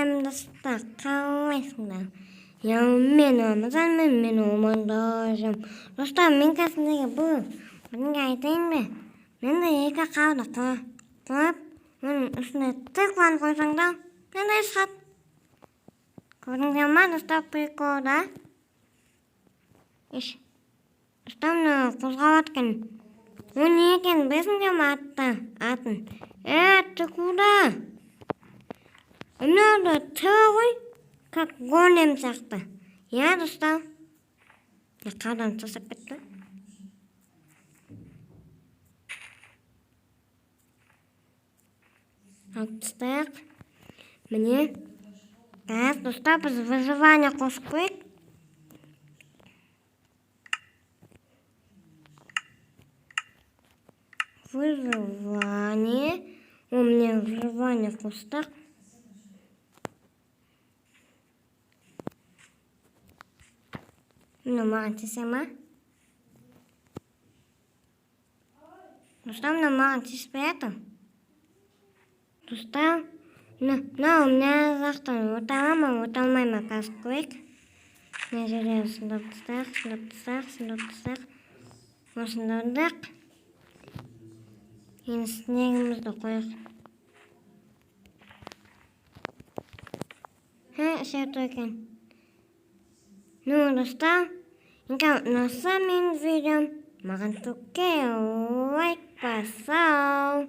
Сәлем, достар, қалайсыңдар? Я, мен Рамазанмын, мен орманда. Достар, мен қазір бұл бірдеңе айтайын ба? Мынандай екі қарды қойып, оның үстіне тыкваны қойсаңдар, мынандай шығады. Көрдіңдер ма, достар, прикол, да? Иш. Достар, мына қозғалады екен. Ол не екенін білесіңдер ма атын? Э, ты куда? Мынау тірі ғой, как голем сияқты. Иә, достар. Қардан тастап кетті. Алып тастайық. Міне. Қазір, достар, біз выживание қосып қояйық. Выживание. О, міне, выживание қостық. Мына маған тиісе ма? Достар, мына маған тиіспей жатыр. Достар, мынау мына жақтан өте ала ма, өте алмай ма, қазір көрейік. Мына жерден сындырып тастайық, сындырып тастайық, сындырып тастайық. Осындырдық. Енді снегімізді қояйық. Хе, ішіп тұр екен. Ну, достар, егер ұнаса менің видеом, маған төке лайк басау.